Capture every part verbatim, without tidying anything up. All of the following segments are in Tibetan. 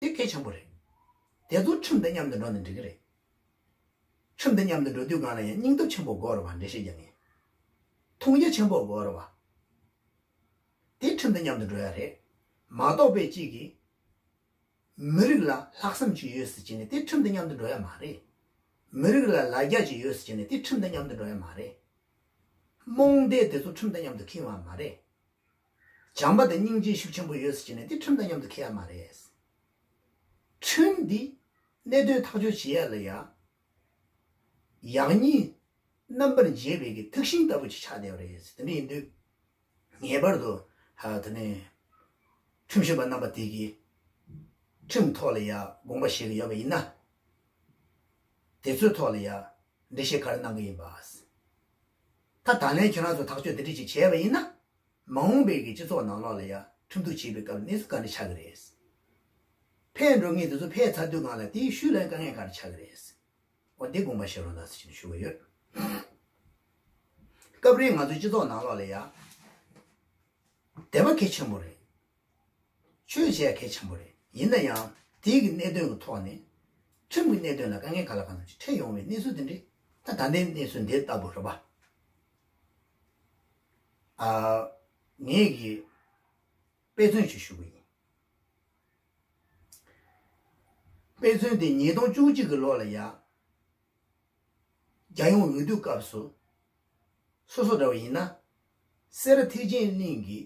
དེ་གལ་ཆེན་པོ་རེད། དེ་ཚོ་ཁྲིམས་དང་མཉམ་དུ་འགྲོ་ན་འགྲིག་གི་རེད། ཁྲིམས་དང་མཉམ་དུ་འགྲོ་དུས་སྒང་ལ་ཡང་སྙིང་སྟོབས་ཆེན་པོ་དགོས་རེད་བ། འགྲེལ་བཤད་རྒྱག་མཁན། མཐོང་རྒྱ་ཆེན་པོ་དགོས་རེད་བ། དེ་ཁྲིམས་དང་མཉམ་དུ་འགྲོ་ཡ་རེད། མ་གཏོགས་པའི་གཅིག་གིས་མི་རིགས་ལ་ལྷག་བསམ་ཅིག་ཡོད་ཟེར་བྱས་ནས་དེ་ཁྲིམས་དང་མཉམ་དུ་འགྲོ་ཡ་མ་རེད། མི་རིགས་ལ་ལ་རྒྱ་ཅིག་ཡོད་ཟེར་བྱས་ནས་དེ་ཁྲིམས་དང་མཉམ་དུ་འགྲོ་ཡ་མ་རེད། རྨོངས་དད་དེ་ཚོ་ཁྲིམས་དང་མཉམ་དུ་འཁེལ་བ་མ་རེད། བྱམས་པ་དང་སྙིང་རྗེ་ཤུགས་ཆེན་པོ་ཡོད་ཟེར་བྱས་ནས་དེ་ཁྲིམས་དང་མཉམ་དུ་འཁེལ་ཡ་མ་རེད། ཁྲིམས་འདི་གནད་དོན་ཐག་གཅོད་བྱེད་ཡ་ལ་ཡ། ཡག་ཉེས་རྣམ་པར་འབྱེད་པའི་གི་ཐུགས་ཤིང་ལྟ་བུ་ཅིག་ཆགས་བསྡད་པ་རེད། དེ་འདྲ་ཡིན་དུས། ངེས་པར་དུ། ཧ་དེ་ནས་ཁྲིམས་ཞིབ་པ་རྣམ་པ་དེ་གིས་ཁྲིམས་ཐོག་ལ་ཡ་དགོངས་པ་བཞེས་ཀྱི་ཡོད་པ་ཡིན་ན། དེ་ཚོའི་ཐོག་ལ་ཡ་འགྲེལ་བཤད་ག་རེ་གནང་གི་ཡིན་པ། ད་ད་ལན་ཁྱེད་རང་ཚོ་ཐག་གཅོད་དེ་འདྲ་ཅིག་བྱས་པ་ཡིན་ན། མ་འོངས་པའི་གི་སྤྱི་ཚོགས་ནང་ལོགས་ལ་ཡ་ཁྲིམས་གཏུག་བྱེད་པའི་སྐབས་གནས་ཚུལ་ག་འདྲ་ཆགས་ཀྱི་རེད། ཕེབས་འགྲོ་མཁན་དེ་ཚོ་ཕེབས་ཚར་དུས་སྒང་ལ་དེའི་ཤུལ་ལ་དཀའ་ངལ་ག་རེ་ཆགས་ཀྱི་རེད། འོ་འདི་དགོངས་པ་བཞེས་རོགས་གནང་ཟེར་ཞུ་གི་ཡོད། སྐབས་རེ་ང་ཚོའི་སྤྱི་ཚོགས་ནང་ལོགས་ལ་ཡ། དད་པ་གལ་ཆེན་པོ་རེད། ཆོས་བྱེད་ཡ་གལ་ཆེན་པོ་རེད། ཡིན་ན་ཡང་དེའི་གི་གནད་དོན་གྱི་ཐོག་ནས་ཁྲིམས་ཀྱི་གནད་དོན་ལ་དཀའ་ངལ་ག་ལ་གང་འཚམ་ཞིག་འཕྲད་ཡོང་བའི་གནས་ཚུལ་དེ་འདྲ་ད་ད་ལྟའི་གནས་ཚུལ་འདི་ལྟ་བུ་རེད་པ། ཨ། ངས་གི་དཔེ་མཚོན་ཞིག་ཞུ་གི་ཡིན། དཔེ་མཚོན་དེ་ཉིས་སྟོང་བཅུ་གཅིག་གི་ལོ་ལ་ཡ། རྒྱལ་ཡོངས་འོས་བསྡུ་སྐབས་སུ། སོ་སོ་འདྲ་བ་ཡིན་ན། སེ་ར་ཐེག་ཆེན་གླིང་གི་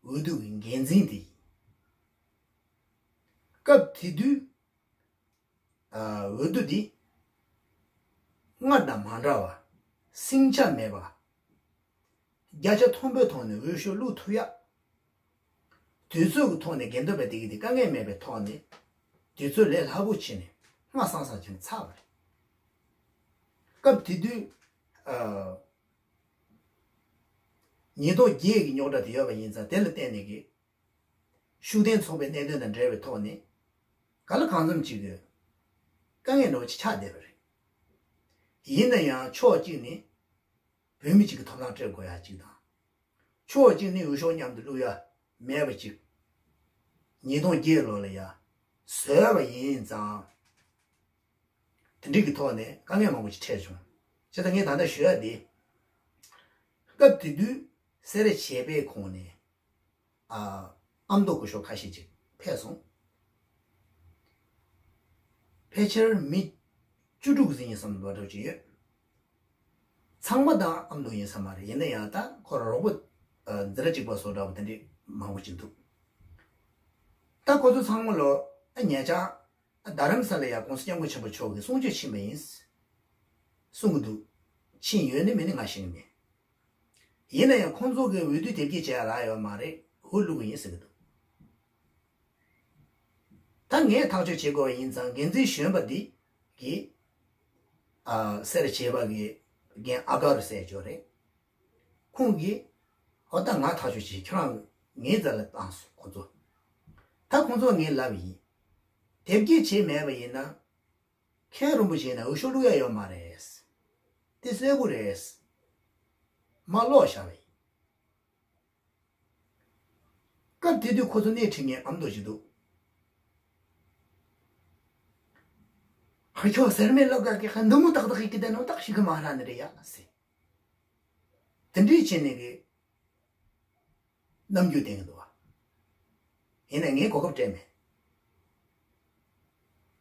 འོས་བསྡུ་གི་འགན་འཛིན་དེ་ཡིན། སྐབས་དེ་དུས། ཨ། འོས་བསྡུ་འདི། སྔར་དང་མ་འདྲ་བ། སྲིང་ཆ་མེད་པ། བརྒྱ་ཆ་མཐོན་པོའི་ཐོག་ནས་འོས་ཤོག་བླུག་ཐུབ་ཡ། དུས་ཚོད་ཀྱི་ཐོག་ནས་འགན་འདོན་པ་དེ་གི་དེ་དཀའ་ངལ་མེད་པའི་ཐོག་ནས། དུས་ཚོད་ལས་སླ་པོ་བྱས་ནས་སྔ་སང་སང་བྱས་ནས་ཚར་བ་རེད། སྐབས་དེ་དུས། ཨ། ཉིས་སྟོང་བརྒྱད་ཀྱི་རྙོག་དྲ་དེ་ཡོད་པ་ཡིན་ཙང་དེ་ལ་བརྟེན་ནས་ཀྱི། ཤུགས་ལྡན་ཚོགས་པའི་གནད་དོན་དང་འབྲེལ་བའི་ཐོག་ནས། ག་ལ་གང་འཚམ་ཅིག་གི་དཀའ་ངལ་འདྲ་བོ་ཅིག་ཆགས་བསྡད་པ་རེད། ཡིན་ན་ཡང་ཕྱོགས་གཅིག་ནས་བོད་མི་གཅིག་གི་ཐོབ་ཐང་སྤྲད་དགོས་ཡ་གཅིག་དང་། ཕྱོགས་གཅིག་ནས་འོས་ཤོག་མཉམ་དུ་བླུག་ཡ་མེད་པ་གཅིག། ཉིས་སྟོང་བརྒྱད་ལོ་ལ་ཡ་བཟོས་པ་ཡིན་ཙང་། དེ་འདྲ་གི་ཐོག་ནས་དཀའ་ངལ་མང་པོ་ཅིག་འཕྲད་བྱུང་། བྱས་ཙང་ངས་ད་ལྟ་ཞུ་ཡ་དེ། སྐབས་དེ་དུས་སེ་ར་བྱེས་པའི་ཁོངས་ནས། ཨ། ཨ་མདོ་སྐུ་ཞབས་ཁ་ཤས་ཅིག་ཕེབས་སོང་། ཕལ་ཆེར་མི་བཅུ་དྲུག་ཟིན་ཡིན་བསམ་པ་འདྲ་ཅིག་ཡོད། ཚང་མ་ད་ཨ་མདོ་ཡིན་ས་མ་རེད། ཡིན་ན་ཡང་ད་ཁོ་ར་རོགས་པ། ཨ། འཛིན་གྲྭ་གཅིག་པ་སོགས་འདྲ་པོ་དེ་འདྲ་མང་པོ་ཅིག་འདུག། ད་ཁོ་ཚོ་ཚང་མ་ལོ། ཨ། ཉེ་ཆར། རྡ་རམ་ས་ལ་ཡ་༸གོང་ས་༸སྐྱབས་མགོན་ཆེན་པོ་མཆོག་གིས་གསུང་ཆོས་ཕྱིན་པ་ཡིན། གསུང་གི་འདུག། ཕྱིན་ཡོད་ནི་མེད་ནི་ང་ཤེས་ཀྱི་མེད། ཡིན་ན་ཡང་ཁོང་ཚོ་གིས་འོས་བསྡུ་དེབ་སྐྱེལ་བྱས་ཡ་རག་ཡོད་མ་རེད། འོས་བླུག་གི་ཡིན་ཟེར་གྱི་འདུག། ད་ངས་ཐག་གཅོད་བྱེད་དགོས་པ་ཡིན་ཙང་འགན་འཛིན་གཞོན་པ་འདི་གིས། ཨ། སེ་ར་བྱེས་པ་གི་རྒན་ཨ་དཀར་ཟེར་ཅིག་ཡོད་རེད། ཁོང་གིས། འོ་ད་ང་ཐག་གཅོད་བྱེད། ཁྱོད་རང་ངའི་རྩ་ལ་བཏང་སོང་ཁོ་ཚོ། ད་ཁོང་ཚོ་ངས་ལབ་ཡིན། དེབ་སྐྱེལ་བྱས་མེད་པ་ཡིན་ན། མཁན་རིན་པོ་ཆེ་ན་འོས་ཤོག་བླུག་ཡ་ཡོད་མ་རེད། དེ་གསལ་པོ་རེད། མ་ཀློག་བཞག་པ་ཡིན། སྐབས་དེ་དུས་ཁོ་ཚོ་སྣེ་ཁྲིད་མཁན་ཨ་མདོ་ཞིག་འདུག། ཧ། ཁྱོད་ཟེར་མེད་ལབ་ག་གི་ཧ་འདི་མོ་ཏག་ཏག་ཡིན་གི་དེ་ནོ་ཏག་ཞིག་གི་མ་ར་ནི་རེད་ཡ་ཟེར། དེ་འདྲའི་བྱས་ནས་གི་རྣམ་འགྱུར་བསྟན་གི་འདུག་བ། ཡིན་ནའི་ངས་གོ་སྐབས་སྤྲད་མེད།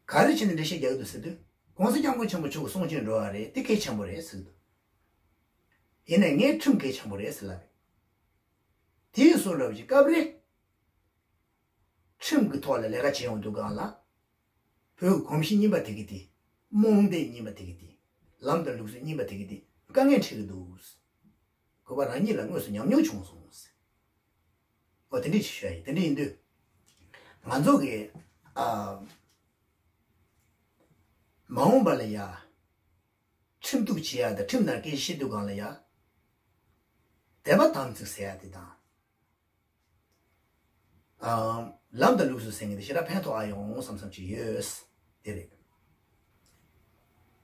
ག་རེ་བྱས་ནས་འགྲེལ་བཤད་རྒྱག་གི་འདུག་ཟེར་དུས། ༸གོང་ས་༸སྐྱབས་མགོན་ཆེན་པོ་མཆོག་གི་གསུང་ཆོས་འགྲོ་བ་རེད། དེ་གལ་ཆེན་པོ་རེད་ཟེར་གི་འདུག། ཡིན་ནའི་ངས་ཁྲིམས་གལ་ཆེན་པོ་རེད་ཟེར་ལབ་རེད། དེའི་བཟོ་འདྲ་བ་ཞིག་སྐབས་རེ། ཁྲིམས་ཀྱི་ཐོག་ལ་ལས་ཀ་བྱེད་ཡོང་དུས་སྒང་ལ། བོད་ཀྱི་གོམས་གཤིས་རྙིང་པ་དེ་གི་དེ། རྨོངས་དད་རྙིང་པ་དེ་གི་དེ། ལམ་དང་ལུགས་སྲོལ་རྙིང་པ་དེ་གི་དེ་དཀའ་ངལ་འཕྲད་ཀྱི་འདུག། གུས་པ་རང་ཉིད་ལ་དངོས་སུ་ཉམས་མྱོང་བྱུང་སོང་། འོ་དེ་འདྲས་ཅིག་ཞུ་ཡ་ཡིན། དེ་འདྲས་ཡིན་དུས། ང་ཚོ་གི། ཨ། མ་འོངས་པ་ལ་ཡ། ཁྲིམས་གཏུག་བྱེད་ཡ་དང་ཁྲིམས་ནང་སྐད་ཆ་བཤད་དུས་སྒང་ལ་ཡ། དད་པ་དམ་ཚིག་ཟེར་ཡ་དེ་དང་། ཨ། ལམ་དང་ལུགས་སྲོལ་ཟེར་མཁན་དེ་ཞེ་དྲག་ཕན་ཐོགས་ཨ་ཡོང་བསམ་བསམ་ཅིག་ཡོད། དེ་རེད།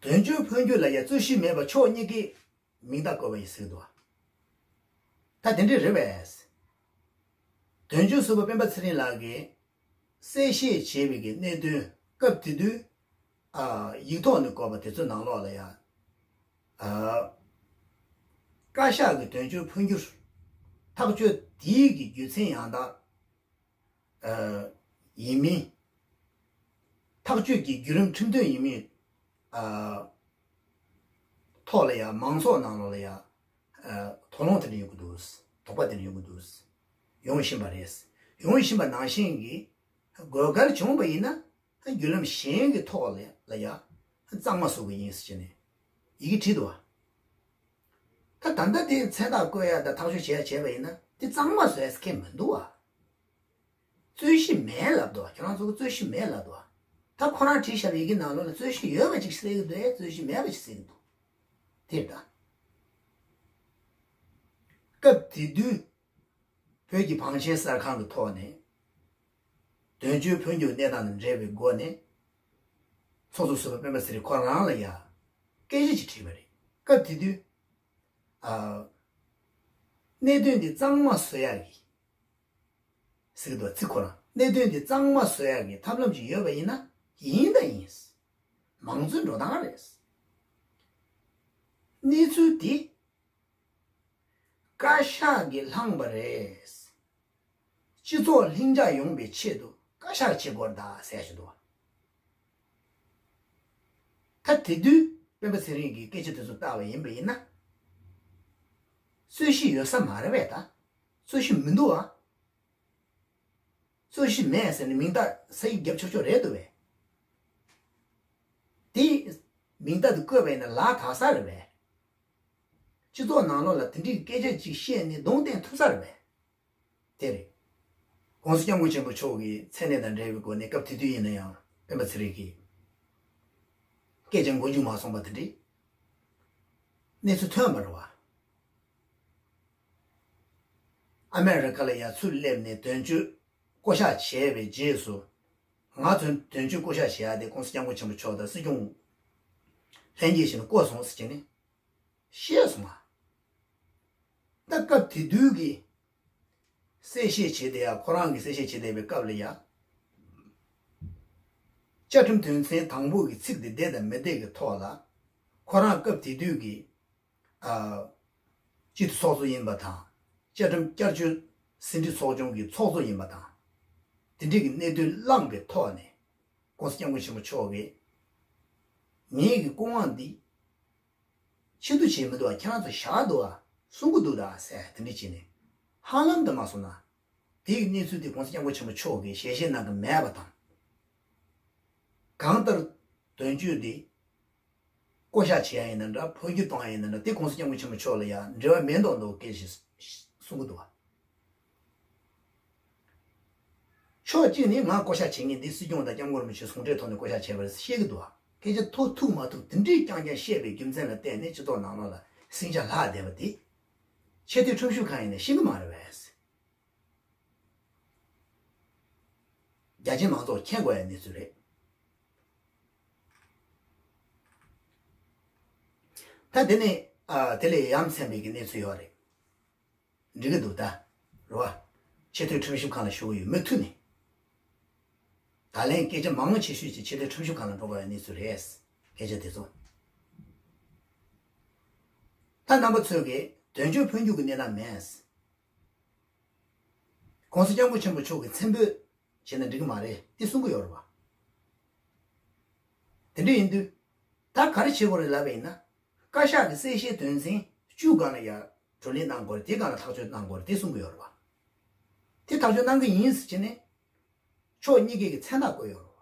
དོན་གཅོད་འཕོ་འགྱུར་ལ་ཡ་རྩོད་གཞི་མེད་པར་ཕྱོགས་གཉིས་ཀས་མིང་རྟགས་བཀོད་པ་ཡིན་ཟེར་གྱི་འདུག། ད་དེ་འདྲས་རེད་པས། དོན་གཅོད་ཟུར་པ་སྤེན་པ་ཚེ་རིང་ལགས་ཀྱིས། གསལ་བཤད་བྱས་པའི་གི་གནད་དོན་སྐབས་དེ་དུས། ཨ། ཡིག་ཐོག་ནས་བཀོད་པ་དེ་ཚོའི་ནང་ལོགས་ལ་ཡ། ཨ། བཀའ་ཤག་གི་དོན་གཅོད་འཕོ་འགྱུར་ཐག་གཅོད་དེའི་གི་རྒྱུ་མཚན་ཡང་དག་ཨ། ཡིན་མིན། ཐག་གཅོད་ཀྱི་བརྒྱུད་རིམ་ཁྲིམས་དོན་ཡིན་མིན། ཨ། ཐོག་ལ་ཡ་མང་ཚོགས་ནང་ལོགས་ལ་ཡ། ཨ། དོགས་སློང་དེ་འདྲ་ཡོང་གི་འདུག་དོགས་པ་དེ་འདྲ་ཡོང་གི་འདུག་ཡོང་བཞིན་པ་རེད། ཡོང་བཞིན་པ་ནང་བཞིན་གྱི། དགོས་གལ་བྱུང་བ་ཡིན་ན། བརྒྱུད་ལམ་གཞན་གྱི་ཐོག་ལ་ལ་ཡ། གཙང་མ་བཟོ་གི་ཡིན་ཟེར་ནས་ཡི་གེ་བྲིས་འདུག་བ། ད་ད་ལྟ་དེ་མཚན་རྟགས་བཀོད་ཡ་དང་ཐག་གཅོད་བྱེད་ཡ་བྱས་པ་ཡིན་ན། དེ་གཙང་མ་བཟོ་ཡ་ཟེར་མཁན་མི་འདུག་བ། རྩོད་གཞི་མེད་ལབ་འདུག་ཁྱོད་རང་ཚོ་གི་རྩོད་གཞི་མེད་ལབ་འདུག་ད་ཁོ་རང་བྲིས་བཞག་པའི་ཡི་གེ་ནང་ལོགས་ལ་རྩོད་གཞི་ཡོད་པ་ཅིག་གསལ་གི་འདུག་ཨེ། རྩོད་གཞི་མེད་པ་ཅིག་གསལ་གི་འདུག་དེ་རེད་ད། སྐབས་དེ་དུས་བོད་ཀྱི་བང་ཆེན་གསར་ཁང་གི་ཐོག་ནས་དོན་གཅོད་འཕོ་འགྱུར་གནས་སྟངས་དང་འབྲེལ་བའི་སྒོ་ནས་ཚོགས་གཙོ་ཟུར་པ་སྤེན་པ་ཚེ་རིང་ཁོ་རང་ལ་ཡ་སྐད་ཆ་ཅིག་དྲིས་པ་རེད། སྐབས་དེ་དུས། ཨ། གནད་དོན་འདི་གཙང་མ་བཟོ་ཡག་གི་ཟེར་གི་འདུག་ཚིག་ཁོ་རང་། གནད་དོན་འདི་གཙང་མ་བཟོ་ཡག་གི་ཐབས་ལམ་ཅིག་ཡོད་པ་ཡིན་ན། ཡིན་དང་ཡིན། མང་གཙོའི་འགྲོ་སྟངས་རེད། གནས་ཚུལ་འདི་བཀའ་ཤག་གིས་བླངས་པ་རེད། སྤྱི་ཚོགས་ལྷིང་འཇགས་ཡོང་བའི་ཆེད་དུ་བཀའ་ཤག་བྱེད་དགོས་རེད་ད་ཟེར་བཞིན་འདུག་ད་དེ་དུས་སྤེན་པ་ཚེ་རིང་གིས་སྐད་ཆ་དེ་ཚོ་བཏང་བ་ཡིན་པ་ཡིན་ན། རྩོད་གཞི་ཡོད་ས་མ་རེད་པས་ད། རྩོད་གཞི་མི་འདུག་ཨ། རྩོད་གཞི་མེད་ཟེར་ནས་མིང་རྟགས་ས་ཡིག་རྒྱབ་ཆོག་ཆོག་རེད་འདུག་པས། དེ་མིང་རྟགས་དེ་བཀོད་པ་ཡིན་ན་ལག་ཐག་ས་རེད་པས། སྤྱི་ཚོགས་ནང་ལོགས་ལ་དེ་འདྲའི་སྐད་ཆ་ཅིག་བཤད་ནས་གདོང་བསྟན་ཐུབ་ས་རེད་པས། དེ་རེད། ༸གོང་ས་༸སྐྱབས་མགོན་ཆེན་པོ་མཆོག་གི་མཚན་གནས་དང་འབྲེལ་བའི་སྒོ་ནས་སྐབས་དེ་དུས་ཡིན་ན་ཡང་སྤེན་པ་ཚེ་རིང་གིས་སྐད་ཆ་མགོ་མཇུག་མ་སོང་བ་དེ་འདྲའི་གནས་ཚུལ་ཐོན་པ་རེད་བ། ཨ་མེ་རི་ཁ་ལ་ཡ་ཚུར་སླེབས་ནས་དོན་གཅོད་བསྐོ་གཞག་བྱས་པའི་རྗེས་སུ། ང་ཚོ་དོན་གཅོད་བསྐོ་གཞག་བྱེད་ཡ་དེ་༸གོང་ས་༸སྐྱབས་མགོན་ཆེན་པོ་མཆོག་དང་སྲིད་སྐྱོང་ལྷན་རྒྱས་བྱས་ནས་བསྐོས་སོང་ཟེར་གྱི་ནས་བཤད་སོང་ང་། ད་སྐབས་དེ་དུས་ཀྱི་གསལ་བཤད་བྱེད་བསྡད་ཡ། ཁོ་རང་གིས་གསལ་བཤད་བྱེད་བསྡད་པའི་སྐབས་ལ་ཡ། བཅའ་ཁྲིམས་དོན་ཚན་དང་པོ་གི་ཚིག་དེ་བསྡད་དང་མི་བསྡད་ཀྱི་ཐོག་ལ། ཁོ་རང་སྐབས་དེ་དུས་ཀྱི་ཨ། སྤྱི་འཐུས་ཚོགས་གཙོ་ཡིན་པ་དང་། བཅའ་ཁྲིམས་བསྐྱར་བཅོས་ཟིན་བྲིས་ཚོགས་ཆུང་གི་ཚོགས་གཙོ་ཡིན་པ་དང་། དེ་འདྲའི་གི་གནད་དོན་བླངས་པའི་ཐོག་ནས་༸གོང་ས་༸སྐྱབས་མགོན་ཆེན་པོ་མཆོག་གིས་ངེད་ཀྱི་སྐུ་དབང་འདི་ཕྱིར་བསྡུ་བྱས་མི་འདུག་ཨ། ཁྱེད་རང་ཚོ་བཞག་འདུག་ཨ། གསུང་གི་འདུག་ད་ཟེར་དེ་འདྲ་བྱས་ནས་ཧ་ལམ་དུ་མ་སོང་ན། དེའི་གནས་ཚུལ་དེ་༸གོང་ས་༸སྐྱབས་མགོན་ཆེན་པོ་མཆོག་གིས་ཞལ་བཞེས་གནང་གི་མེད་པ་དང་། གང་ལྟར་དོན་གཅོད་དེ་བསྐོ་གཞག་བྱེད་ཡ་ཡིན་ན་འདྲ། འཕོ་འགྱུར་གཏོང་ཡ་ཡིན་ན་འདྲ། དེ་༸གོང་ས་༸སྐྱབས་མགོན་ཆེན་པོ་མཆོག་ལ་ཡང་འབྲེལ་བ་མེད་མདོག་མདོག་སྐད་ཆ་གསུང་གི་འདུག་བ། ཕྱོགས་གཅིག་ནས་ང་བསྐོ་གཞག་བྱེད་མཁན་འདི་སྲིད་སྐྱོང་དང་༸སྐྱབས་མགོན་རིན་པོ་ཆེ་ཟུང་འབྲེལ་ཐོག་ནས་བསྐོ་གཞག་བྱས་པ་རེད་བཤད་ཀྱི་འདུག་བ། སྐད་ཆ་ཐོག་ཐུག་མ་ཐུག་དེ་འདྲའི་རྐྱང་རྐྱང་བཤད་པའི་རྒྱུ་མཚན་ལ་བརྟེན་ནས་སྤྱི་ཚོགས་ནང་ལོགས་ལ་ཟིང་ཆ་ལྷག་བསྡད་པ་དེ། ཆེས་མཐོའི་ཁྲིམས་ཞིབ་ཁང་ཡིན་ན་ཤེས་ཀྱི་མ་རེད་པས། རྒྱ་ཆེ་མང་ཚོགས་མཁྱེན་དགོས་ཡ་གནས་ཚུལ་རེད། ད་དེ་ནས་ཨ། དེ་ལས་ཡ་མཚན་པའི་གི་གནས་ཚུལ་ཡོད་རེད། འགྲིག་གི་འདུག་ད། རེད་བ། ཆེས་མཐོའི་ཁྲིམས་ཞིབ་ཁང་ལ་ཞུ་གི་ཡོད། མུ་མཐུད་ནས། ད་ལན་སྐད་ཆ་མང་ཆེ་ཤོས་ཀྱི་ཆེས་མཐོའི་ཁྲིམས་ཞིབ་ཁང་ལ་འགྲོ་དགོས་ཡ་གནས་ཚུལ་རེད། སྐད་ཆ་དེ་ཚོ། ད་རྣམ་པ་ཚོས་ཀྱི་དོན་གཅོད་འཕོ་འགྱུར་གྱི་གནས་སྟངས་མེད། ༸གོང་ས་༸སྐྱབས་མགོན་ཆེན་པོ་མཆོག་གི་མཚན་འབོད་བྱས་ན་འགྲིག་གི་མ་རེད་དེ་གསུང་གི་ཡོད་རེད་བ། དེ་འདྲ་ཡིན་དུས། ད་ག་རེ་བྱེད་དགོས་རེད་ལབ་པ་ཡིན་ན། བཀའ་ཤག་གི་གསལ་བཤད་དོན་ཚན་བཅུ་སྒང་ལ་ཡ་བགྲོ་གླེང་གནང་དགོས་རེད། དེ་སྒང་ལ་ཐག་གཅོད་གནང་དགོས་རེད་དེ་གསུང་གི་ཡོད་རེད་བ། དེ་ཐག་གཅོད་གནང་གི་ཡིན་ཟེར་བྱས་ནས། ཕྱོགས་གཉིས་ཀས་ཀྱི་མཚན་རྟགས་བཀོད་ཡོད་རེད་བ།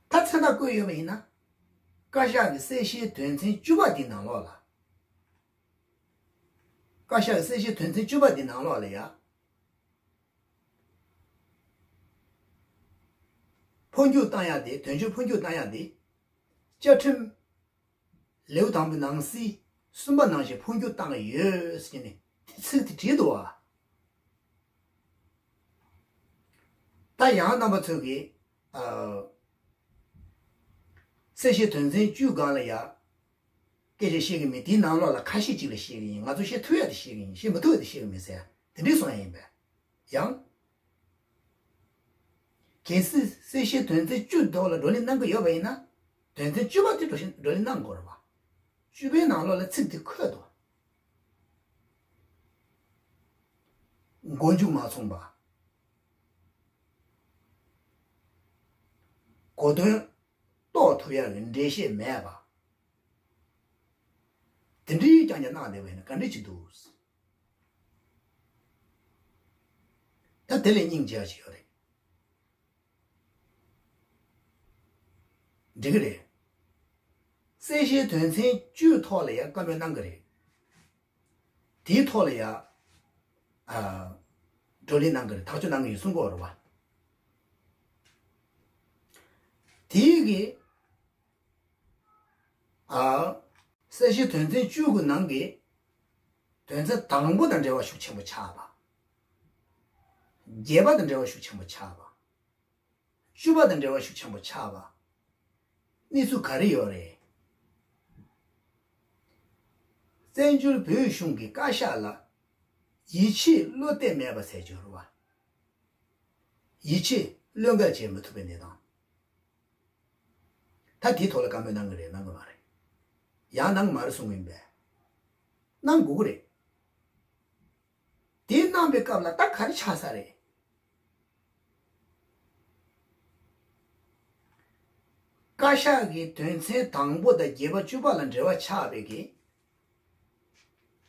ད་མཚན་རྟགས་བཀོད་ཡོད་པ་ཡིན་ན། བཀའ་ཤག་གི་གསལ་བཤད་དོན་ཚན་བཅུ་པ་འདི་ནང་ལོགས་ལ། བཀའ་ཤག་གི་གསལ་བཤད་དོན་ཚན་བཅུ་པ་འདི་ནང་ལོགས་ལ་ཡ། འཕོ་འགྱུར་བཏང་ཡག་དེ། དོན་གཅོད་འཕོ་འགྱུར་བཏང་ཡག་དེ། བཅའ་ཁྲིམས་ལེའུ་དང་པོའི་ནང་གསེས་གསུམ་པ་ནང་བཞིན་འཕོ་འགྱུར་བཏང་ཡོད་ཟེར་ནས་དེ་ཚིག་དེ་བྲིས་འདུག་བ། ད་ཡང་རྣམ་པ་ཚོས་ཀྱི། ཨ། གསལ་བཤད་དོན་ཚན་བཅུ་སྒང་ལ་ཡ། སྐད་ཆ་བཤད་ཀྱི་མེད། དེའི་ནང་ལོགས་ལ་ཁ་ཤས་ཅིག་ལ་བཤད་ཀྱི་ཡིན། ང་ཚོ་བཤད་ཐུབ་ཡ་དེ་བཤད་ཀྱི་ཡིན། བཤད་མི་ཐུབ་ཡ་དེ་བཤད་ཀྱི་མེད་ཟེར་ཡ་དེ་འདྲའི་གསུང་ཡ་ཡིན་པས། ཡང་། གལ་སྲིད་གསལ་བཤད་དོན་ཚན་བཅུ་ཐོག་ལ་བགྲོ་གླེང་གནང་གི་ཡོད་པ་ཡིན་ན། དོན་ཚན་བཅུ་པ་དེ་བགྲོ་གླེང་གནང་དགོས་རེད་བ། བཅུ་པའི་ནང་ལོགས་ལ་ཚིག་དེ་འཁོད་འདུག་མགོ་མཇུག་མ་མཚུངས་པ། གོ་དོན་རྟོགས་ཐུབ་ཡག་གི་འགྲེལ་བཤད་མེད་པ། དེ་འདྲའི་རྐྱང་རྐྱང་གནང་བསྡད་པ་ཡིན་ན་ག་འདྲ་ཅིག་འདུག་ད་དེ་ལས་སྙིང་རྗེ་ཡག་ཅིག་ཡོད་རེད། འགྲིག་གི་རེད། གསལ་བཤད་དོན་ཚན་བཅུའི་ཐོག་ལ་ཡང་བཀའ་མོལ་གནང་གི་རེད། དེའི་ཐོག་ལ་ཡང་ཨ། བགྲོ་གླེང་གནང་གི་རེད། ཐག་གཅོད་གནང་གི་ཡིན་གསུང་གི་ཡོད་རེད་བ། དེའི་གི་ཨ། གསལ་བཤད་དོན་ཚན་བཅུ་གི་ནང་གི་དོན་ཚན་དང་པོ་དང་འབྲེལ་བ་ཤུགས་ཆེན་པོ་ཆགས་པ། བརྒྱད་པ་དང་འབྲེལ་བ་ཤུགས་ཆེན་པོ་ཆགས་པ། བཅུ་པ་དང་འབྲེལ་བ་ཤུགས་ཆེན་པོ་ཆགས་པ། གནས་ཚུལ་ག་རེ་ཡོད་རེད། བཙན་བྱོལ་བོད་གཞུང་གི་བཀའ་ཤག་ལ་ཡིད་ཆེས་བློ་གཏད་མེད་པ་ཟེར་རྒྱུ་རེད་བ། ཡིད་ཆེས་བློས་འགེལ་བྱེད་མི་ཐུབ་པའི་གནས་སྟངས། ད་དེའི་ཐོག་ལ་བཀའ་མོལ་གནང་གི་རེད་གནང་གི་མ་རེད། ཡང་གནང་གི་མ་རེད་གསུང་གི་ཡིན་པས། གནང་དགོས་ཀྱི་རེད། དེ་གནང་པའི་སྐབས་ལ་ད་ག་རེ་ཆགས་ས་རེད། བཀའ་ཤག་གི་དོན་ཚན་དང་པོ་དང་བརྒྱད་པ་བཅུ་པ་ལ་འབྲེལ་བ་ཆགས་པའི་གི་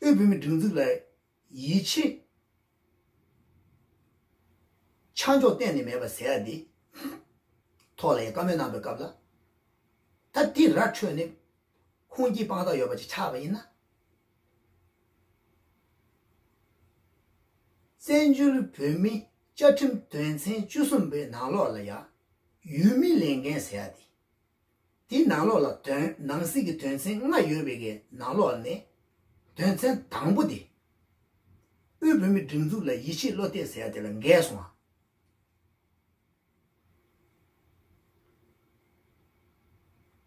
དབུས་བོད་མིའི་སྒྲིག་འཛུགས་ལ་ཡིད་ཆེས་ཆ་འཇོག་གཏན་ནས་མེད་པ་ཟེར་ཡ་འདི་ཐོག་ལ་ཡང་བཀའ་མོལ་གནང་པའི་སྐབས་ལ། ད་འདི་ར་འཕྲོད་ནས་ཁུངས་སྐྱེལ་དཔང་རྟགས་ཡོད་པ་ཅིག་ཆགས་པ་ཡིན་ན། བཙན་བྱོལ་བོད་མིའི་བཅའ་ཁྲིམས་དོན་ཚན་བཅུ་གསུམ་པའི་ནང་ལོགས་ལ་ཡང་ཡུལ་མིའི་ལས་འགན་ཟེར་ཡ་འདི། དེའི་ནང་ལོགས་ལ་དོན་ནང་གསེས་ཀྱི་དོན་ཚན་ལྔ་ཡོད་པའི་གི་ནང་ལོགས་ནས་དོན་ཚན་དང་པོ་དེ། དབུས་བོད་མིའི་སྒྲིག་འཛུགས་ལ་ཡིད་ཆེས་བློ་གཏད་ཟེར་ཡ་དེ་ལ་འགལ་སོང་བ།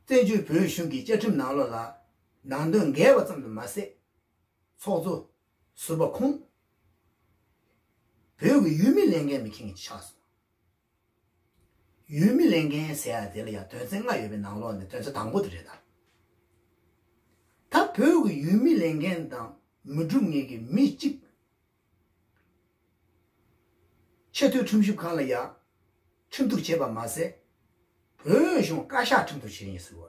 བཙན་བྱོལ་བོད་གཞུང་གི་བཅའ་ཁྲིམས་ནང་ལོགས་ལ་ནང་དོན་འགལ་བ་ཙམ་དུ་མ་ཟད། ཚོགས་གཙོ་ཟུར་པ་ཁོང་བོད་ཀྱི་ཡུལ་མིའི་ལས་འགན་མི་འཁྱེར་མཁན་ཅིག་ཆགས་སོང་། ཡུལ་མི་ལས་འགན་ཟེར་ཡ་དེ་ལ་ཡང་དོན་ཚན་ལྔ་ཡོད་པའི་ནང་ལོགས་ནས་དོན་ཚན་དང་པོ་དེ་རེད་ད། ད་བོད་ཀྱི་ཡུལ་མི་ལས་འགན་དང་མི་སྒྲུབ་མཁན་གྱི་མི་གཅིག་ཆེས་མཐོའི་ཁྲིམས་ཞིབ་ཁང་ལ་ཡང་ཁྲིམས་གཏུག་བྱས་པ་མ་ཟད། བོད་གཞུང་བཀའ་ཤག་ཁྲིམས་གཏུག་བྱས་ཡིན་ཟེར་བ་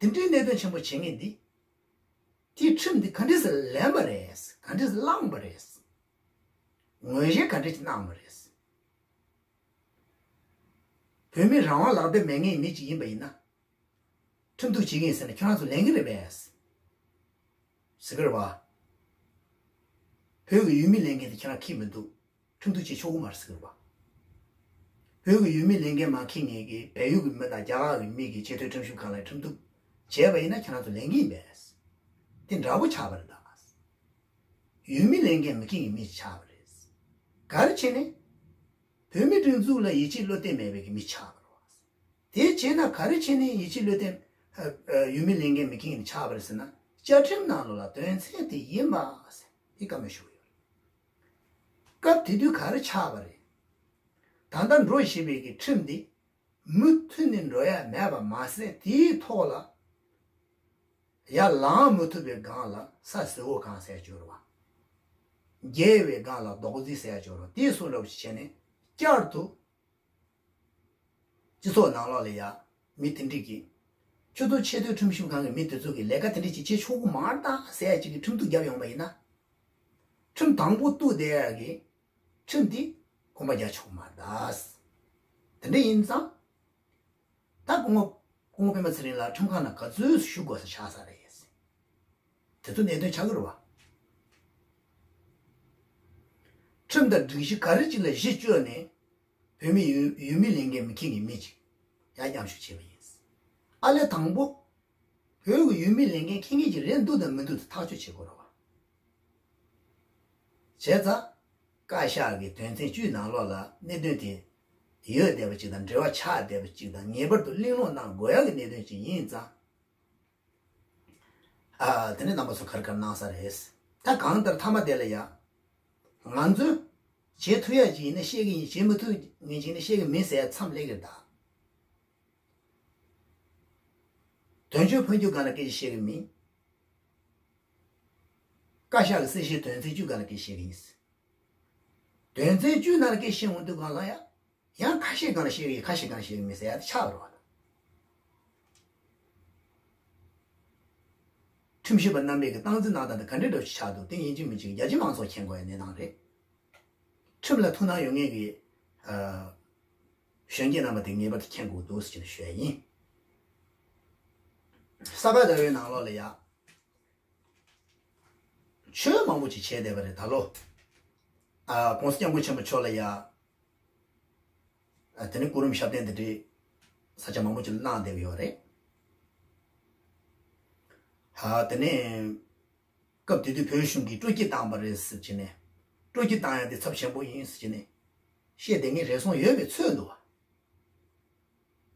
རེད། དེ་འདྲའི་གནད་དོན་ཆེན་པོ་བྱེད་མཁན་འདི། དེའི་ཁྲིམས་འདི་ག་འདྲས་སེ་ལེན་པ་རེད། ག་འདྲས་སེ་བླངས་པ་རེད། ངོས་བཞེས་ག་འདྲས་ཀྱིས་གནང་བ་རེད། བོད་མི་རང་དབང་ལག་དེབ་མེད་མཁན་མི་གཅིག་ཡིན་པ་ཡིན་ན། ཁྲིམས་གཏུག་བྱེད་ཀྱི་ཡིན་ཟེར་ན་ཁྱོད་རང་ཚོ་ལེན་གྱི་རེད་པས། ཟེར་གྱི་རེད་བ། བོད་ཀྱི་ཡུལ་མི་ལས་འགན་དེ་ཁྱེད་རང་འཁྱེར་མི་འདུག་ཁྲིམས་གཏུག་བྱེད་ཆོག་གི་མ་རེད་ཟེར་གྱི་རེད་བ། བོད་ཀྱི་ཡུལ་མི་ལས་འགན་མ་འཁྱེར་མཁན་གྱི་བལ་ཡུལ་གྱི་མི་དང་རྒྱ་གར་གྱི་མི་གིས་ཆེས་མཐོའི་ཁྲིམས་ཞིབ་ཁང་ལ་ཁྲིམས་གཏུག་བྱས་པ་ཡིན་ན་ཁྱེད་རང་ཚོ་ལེན་གྱི་ཡིན་པས། དེ་འདྲ་པོ་ཆགས་པ་རེད་ད། ཡུལ་མི་ལས་འགན་མི་འཁྱེར་མཁན་གྱི་མི་ཞིག་ཆགས་པ་རེད། ག་རེ་བྱས་ནས། བོད་མིའི་སྒྲིག་འཛུགས་ལ་ཡིད་ཆེས་བློ་གཏད་མེད་པའི་གི་མི་ཆགས་པ་རེད། དེ་བྱས་ན་ག་རེ་བྱས་ནས་ཡིད་ཆེས་བློ་གཏད། ཨ། ཨ། ཡུལ་མི་ལས་འགན་མི་འཁྱེར་མཁན་ཆགས་པ་རེད་ཟེར་ན། བཅའ་ཁྲིམས་ནང་ལོགས་ལ་དོན་ཚན་དེ་ཡིན་པ་ཟེར་དེ་བཀའ་མོལ་ཞུ་གི་ཡོད་རེད། སྐབས་དེ་དུས་ག་རེ་ཆགས་པ་རེད། ད་ལྟ་འགྲོ་བཞིན་པའི་གི་ཁྲིམས་འདི་མུ་མཐུད་ནས་འགྲོ་ཡ་མེད་པ་མ་ཟད། དེའི་ཐོག་ལ་ཡར་ལངས་མི་ཐུབ་པའི་སྒང་ལ་ས་ཟིལ་པོ་གང་ཟེར་ཡ་ཅིག་ཡོད་རེད་བ། འགྱེལ་བའི་སྒང་ལ་རྡོག་རྫིས་ཟེར་ཡ་ཅིག་ཡོད་རེད་བ། དེ་སོགས་འདྲ་བོ་ཞིག་བྱས་ནས་བསྐྱར་དུ་སྤྱི་ཚོགས་ནང་ལོགས་ལ་ཡ་མི་དེ་འདྲས་ཀྱིས། ཁྱོད་ཚོ་ཆེས་མཐོའི་ཁྲིམས་ཞིབ་ཁང་གི་མི་དེ་ཚོ་གིས་ལས་ཀ་དེ་འདྲས་ཅིག་བྱེད་ཆོག་གི་མ་རེད་ད་ཟེར་ཡ་ཅིག་གི་ཁྲིམས་གཏུག་བརྒྱབ་ཡོང་བ་ཡིན་ན། ཁྲིམས་དང་པོ་གཏུག་བསྡད་ཡ་གི་ཁྲིམས་དེ་གོམ་པ་རྒྱག་ཆོག་གི་མ་རེད་ད། དེ་འདྲ་ཡིན་ཙང་། ད་སྐུ་ངོ་སྐུ་ངོ་སྤེན་པ་ཚེ་རིང་ལགས་ཁྲིམས་ཁང་ནང་ག་ཚོད་བཞུགས་དགོས་ས་ཆགས་ས་རེད། དེ་ཚོ་གནད་དོན་ཆགས་ཀྱི་རེད་བ། ཁྲིམས་དང་སྒྲིག་གཞི་ག་རེ་ཅིག་ལ་གཞི་བཅོལ་ནས་བོད་མི་ཡུལ་ཡུལ་མི་ལས་འགན་མི་འཁྱེར་མཁན་མི་ཅིག་ཡར་མཉམ་ཞུགས་བྱས་པ་ཡིན། ཨ་ལས་དང་པོ་བོད་ཀྱི་ཡུལ་མི་ལས་འགན་འཁྱེར་མཁན་ཅིག་རེད་འདུག་དང་མི་འདུག་དེ་ཐག་གཅོད་བྱེད་དགོས་རེད་བ། བྱས་ཙང་། བཀའ་ཤག་གི་དོན་ཚན་བཅུའི་ནང་ལོགས་ལ་གནད་དོན་དེ་ཡོད་བསྡད་པ་ཅིག་དང་འབྲེལ་བ་ཆགས་བསྡད་པ་ཅིག་དང་ངེས་པར་དུ་གླེང་སློང་གནང་དགོས་ཡག་གི་གནད་དོན་ཅིག་ཡིན་ཙང་། ཨ། དེ་ནས་རྣམ་པ་ཚོ་ག་རེ་ག་རེ་གནང་ས་རེད། ད་གང་ལྟར་མཐའ་མ་དེ་ལ་ཡ། ང་ཚོས་ བྱེད་ཐུབ་ཡ་ཅིག་ཡིན་ན་བཤད་གི་ཡིན། བྱེད་མི་ཐུབ་ངེས་ཅིག་ཡིན་ན་བཤད་གི་མིན་ཟེར་ཡ་མཚམས་སླེབས་ཀྱི་རེད་ད། དོན་གཅོད་འཕོ་འགྱུར་སྒང་ལ་སྐད་ཆ་བཤད་གི་མིན། བཀའ་ཤག་གི་གསལ་བཤད་དོན་ཚན་བཅུ་སྒང་ལ་སྐད་ཆ་བཤད་གི་ཡིན། དོན་ཚན་བཅུ་ནང་ལ་སྐད་ཆ་བཤད་འོང་དུས་སྒང་ལ་ཡ། ཡང་ཁ་ཤས་སྒང་ལ་བཤད་གི་ཡིན། ཁ་ཤས་སྒང་ལ་བཤད་གི་མིན་ཟེར་ཡ་དེ་ཆགས་རོགས། ཁྲིམས་ཞིབ་པ་རྣམ་པས་ཀྱི་སྟངས་འཛིན་གནང་སྟངས་དེ་ག་འདྲའི་འདྲ་ཞིག་ཆགས་འདུག་དེ་ཡིན་གཅིག་མིན་གཅིག་རྒྱ་ཆེ་མང་ཚོགས་མཁྱེན་དགོས་ཡ་གནས་སྟངས་རེད། ཁྲིམས་ལ་ཐུགས་སྣང་ཡོད་མཁན་གྱི་ཨ། གཞོན་སྐྱེས་རྣམ་པ་དེ་ངེས་པར་དུ་མཁྱེན་དགོས་འདུག་ཟེར་ནས་ཞུ་ཡ་ཡིན། ས་ག་ཟླ་བའི་ནང་ལོགས་ལ་ཡ། ཆོས་མང་པོ་ཅིག་བྱས་བསྡད་པ་རེད་ད་ལོ། ཨ། ༸གོང་ས་༸སྐྱབས་མགོན་ཆེན་པོ་མཆོག་ལ་ཡ། ཨ། དེ་ནས་སྐུ་རིམ་ཞབས་བརྟན་དེ་འདྲའི་ས་ཆ་མང་པོ་ཅིག་ལ་གནང་བསྡད་ཀྱི་ཡོད་རེད། ཨ། དེ་ནས་སྐབས་དེ་དུས་བོད་གཞུང་གིས་སྤྲོ་སྐྱིད་བཏང་བ་རེད་ཟེར་བྱས་ནས། སྤྲོ་སྐྱིད་བཏང་ཡ་དེ་ཚབས་ཆེན་པོ་ཡིན་ཟེར་བྱས་ནས་བཤད་བསྡད་མཁན་རེ་ཟུང་ཡོད་པའི་ཚོད་འདུག་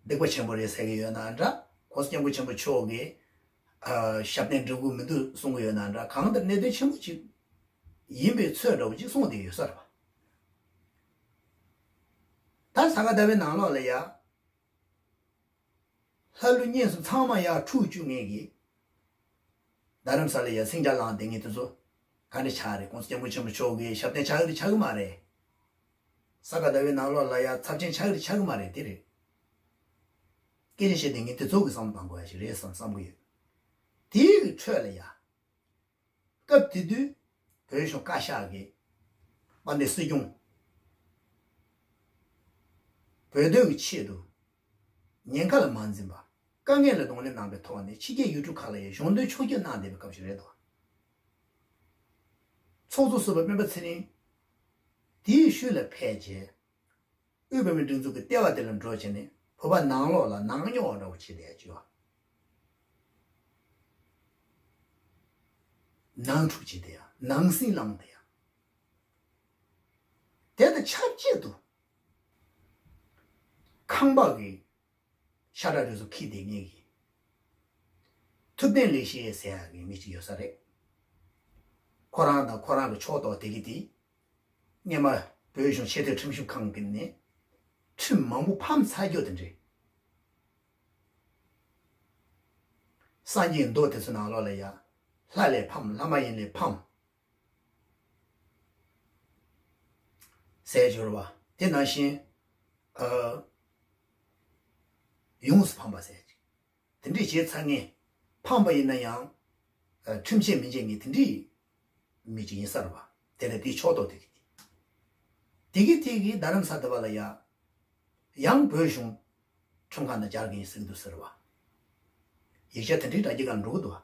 བ། སྡིག་པ་ཆེན་པོ་རེད་ཟེར་གྱི་ཡོད་ན་འདྲ། ༸གོང་ས་༸སྐྱབས་མགོན་ཆེན་པོ་མཆོག་གིས་ཨ། ཞབས་བརྟན་སྒྲུབ་ཀྱི་མི་འདུག་གསུང་གི་ཡོད་ན་འདྲ། གང་ལྟར་གནད་དོན་ཆེན་པོ་ཅིག་ཡིན་པའི་ཚོད་འདྲ་བོ་ཅིག་གསུངས་བསྡད་ཡོད་ས་རེད་པ། ད་ས་ག་ཟླ་བའི་ནང་ལོགས་ལ་ཡ། ལྷ་ཀླུ་གཉན་གསུམ་ཚང་མ་ཡར་འཁྲུག་བཅུག་མཁན་གྱི། རྡ་རམ་ས་ལ་ཡར་སེང་ལྕགས་ལངས་བསྡད་མཁན་དེ་ཚོ་ག་འདྲ་ཆགས་རེད། ༸གོང་ས་༸སྐྱབས་མགོན་ཆེན་པོ་མཆོག་གི་ཞབས་བརྟན་ཆགས་ཀྱི་རེད་ཆགས་ཀྱི་མ་རེད། ས་ག་ཟླ་བའི་ནང་ལོགས་ལ་ཡར་ཚབས་ཆེན་ཆགས་ཀྱི་རེད་ཆགས་ཀྱི་མ་རེད། དེ་རེད། སྐད་ཆ་བཤད་བསྡད་མཁན་དེ་ཚོ་གི་བསམ་བློ་གཏང་དགོས་ཡ་ཞིག་རེད་བསམ་བསམ་གྱི་ཡོད། དེའི་གི་ཁྲོད་ལ་ཡ། སྐབས་དེ་དུས་བོད་གཞུང་བཀའ་ཤག་གིས་དཔལ་ལྡན་སྲིད་སྐྱོང་བོད་དོན་གྱི་ཆེད་དུ་ཉེན་ཁ་ལ་མ་འཛེམས་པར་དཀའ་ངལ་ལ་གདོང་ལེན་གནང་པའི་ཐོག་ནས་ཕྱི་རྒྱལ་ཡུལ་གྲུ་ཁག་ལ་ཡང་གཞུང་དོན་ཕྱོགས་བསྐྱོད་གནང་བསྡད་པའི་སྐབས་ཤིག་རེད་འདུག་ཚོགས་གཙོ་ཟུར་པ་སྤེན་པ་ཚེ་རིང་དེའི་ཤུལ་ལ་ཕེབས་རྗེས། དབུས་བོད་མིའི་སྒྲིག་འཛུགས་ཀྱི་ལྟེ་བ་དེ་ལ་འགྲོ་བྱས་ནས་བོད་པ་ནང་ལོགས་ལ་ནང་རྙོག་འདྲ་བོ་བྱས་བསྡད་ཡ་ཅིག་ཡོད། ནང་འཁྲུག་བྱས་བསྡད་ཡ། ནང་སྲིད་ལངས་བསྡད་ཡ། དེ་དང་ཆབས་ཅིག་ཏུ་ཁང་པ་གི་ཤ་ཁྲག་རུས་གསུམ་འཁྱེར་བསྡད་མཁན་གྱི་ཐུབ་བསྟན་ལེགས་བཤད་ཟེར་ཡ་གི་མི་ཅིག་ཡོད་ས་རེད། ཁོ་རང་དང་ཁོ་རང་གི་ཕྱོགས་གཏོགས་དེ་གི་དེ། སྔོན་མ་བོད་གཞུང་ཆེས་མཐོའི་ཁྲིམས་ཞིབ་ཁང་གི་ནས་ཁྲིམས་མང་པོ་ཕམ་ཚར་རྒྱུ་དེ་འདྲས། སངས་རྒྱས་མདོ་དེ་ཚོའི་ནང་ལོགས་ལ་ཡ། ལྷ་ལས་ཕམ། ལྷ་མ་ཡིན་ལས་ཕམ། ཟས་སྦྱོར་བ་དེ་ནང་བཞིན། ཨ། ཡོངས་སུ་ཕམ་པ་ཟེར་ཅིག་དེ་འདྲས་བྱས་ཚར་མཁན། ཕམ་པ་ཡིན་ན་ཡང་། ཨ། ཁྲིམས་ཆད་མི་འཇལ་མཁན་དེ་འདྲས་མི་ཅིག་ཡིན་ས་རེད་བ། དེ་ལས་དེའི་ཕྱོགས་གཏོགས་དེ་གི་དེ། དེ་གི་དེ་གི་རྡ་རམ་ས་དེ་བ་ལ་ཡ། ཡང་བོད་གཞུང་ཁྲིམས་ཁང་ནང་སྦྱར་གི་ཡིན་ཟེར་གི་འདུག་ཟེར་བ། ཡིག་ཆ་དེ་འདྲའི་དྲ་རྒྱའི་སྒང་འགྲོ་གི་འདུག་བ།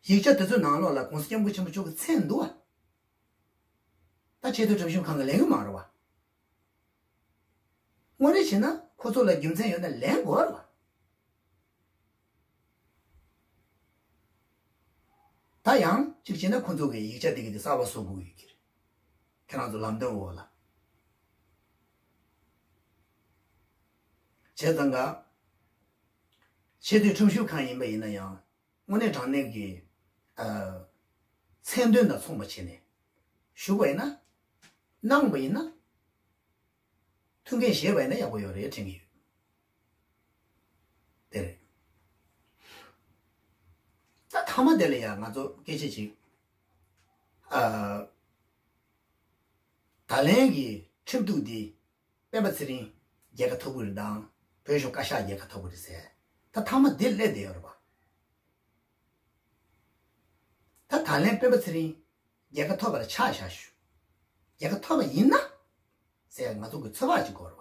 ཡིག་ཆ་དེ་ཚོའི་ནང་ལོགས་ལ་༸གོང་ས་༸སྐྱབས་མགོན་ཆེན་པོ་མཆོག་གི་མཚན་འདུག་བ། ད་ཆེས་མཐོའི་ཁྲིམས་ཞིབ་ཁང་གི་ལན་གི་མ་རེད་བ། དངོས་གནས་བྱས་ན་ཁོ་ཚོ་ལ་རྒྱུ་མཚན་ཡོད་ན་ལན་དགོས་རེད་བ། ད་ཡང་གཅིག་བྱས་ན་ཁོ་ཚོ་གི་ཡིག་ཆ་དེ་གི་དེ་གསར་པ་བཟོ་དགོས་ཡོད་ཀྱི་རེད། ཁྱེད་རང་ཚོ་ལམ་སྟོན་འོག་ལ། བྱས་ཙང་ག་ཆེས་མཐོའི་ཁྲིམས་ཞིབ་ཁང་ཡིན་པ་ཡིན་ན་ཡང་། དངོས་གནས་དྲང་གནས་ཀྱི། ཨ། མཚན་དོན་དང་མཚུངས་པ་བྱས་ནས་ཞུགས་པ་ཡིན་ན། གནང་བ་ཡིན་ན། མཐུན་རྐྱེན་བཞེས་པ་ཡིན་ན་ཡག་པོ་ཡོད་རེད་དྲན་གྱི་ཡོད། དེ་རེད། ད་མཐའ་མ་དེ་ལ་ཡང་ང་ཚོ་སྐད་ཆ་ཅིག་ཨ། ད་ལན་གྱི་ཁྲིམས་གཏུག་འདི་སྤེན་པ་ཚེ་རིང་རྒྱལ་ཁ་ཐོབ་ཀྱི་རེད་དང་། བོད་གཞུང་བཀའ་ཤག་རྒྱལ་ཁ་ཐོབ་ཀྱི་རེད་ཟེར། ད་མཐའ་མ་འདི་སླེབས་བསྡད་ཡོད་རེད་པ། ད་ད་ལན་སྤེན་པ་ཚེ་རིང་རྒྱལ་ཁ་ཐོབ་པ་ལ་ཆ་བཞག་ཞུ། རྒྱལ་ཁ་ཐོབ་པ་ཡིན་ན་ཟེར་ང་ཚོ་གི་ཚོད་དཔག་ཅིག་དགོས་རེད་པ།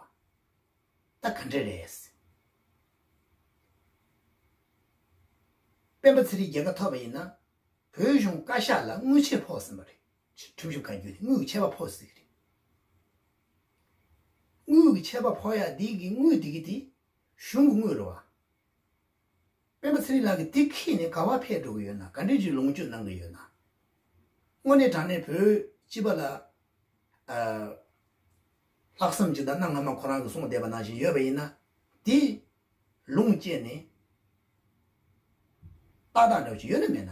ད་ག་འདྲ་རེད། སྤེན་པ་ཚེ་རིང་རྒྱལ་ཁ་ཐོབ་པ་ཡིན་ན། བོད་གཞུང་བཀའ་ཤག་ལ་དངུལ་ཆད་ཕོག་ཟིན་པ་རེད། ཁྲིམས་ཞིབ་ཁང་བརྒྱུད་དེ་དངུལ་གྱི་ཆད་པ་ཕོག་ཟིན་གྱི་རེད། དངུལ་གྱི་ཆད་པ་ཕོག་ཡ་འདི་གི་དངུལ་འདི་གི་དེ་གཞུང་གི་དངུལ་རེད་བ། སྤེན་པ་ཚེ་རིང་ལགས་ཀྱིས་དེ་འཁྱེར་ནས་ག་པར་ཕེབས་འགྲོ་གི་ཡོད་ན། ག་འདྲ་ཅིག་ལོངས་སྤྱོད་གནང་གི་ཡོད་ན། དངོས་གནས་དྲང་གནས་བོད་སྤྱི་པ་ལ། ཨ། ལྷག་བསམ་ཅིག་དང་གནའ་སྔ་མོ་ཁོ་རང་གིས་གསུངས་བསྡད་པ་ནང་བཞིན་ཡོད་པ་ཡིན་ན། དེ་ལོངས་སྤྱད་ནས་ཏག་ཏག་འདྲ་བོ་ཅིག་ཡོད་ན་མེད་ན།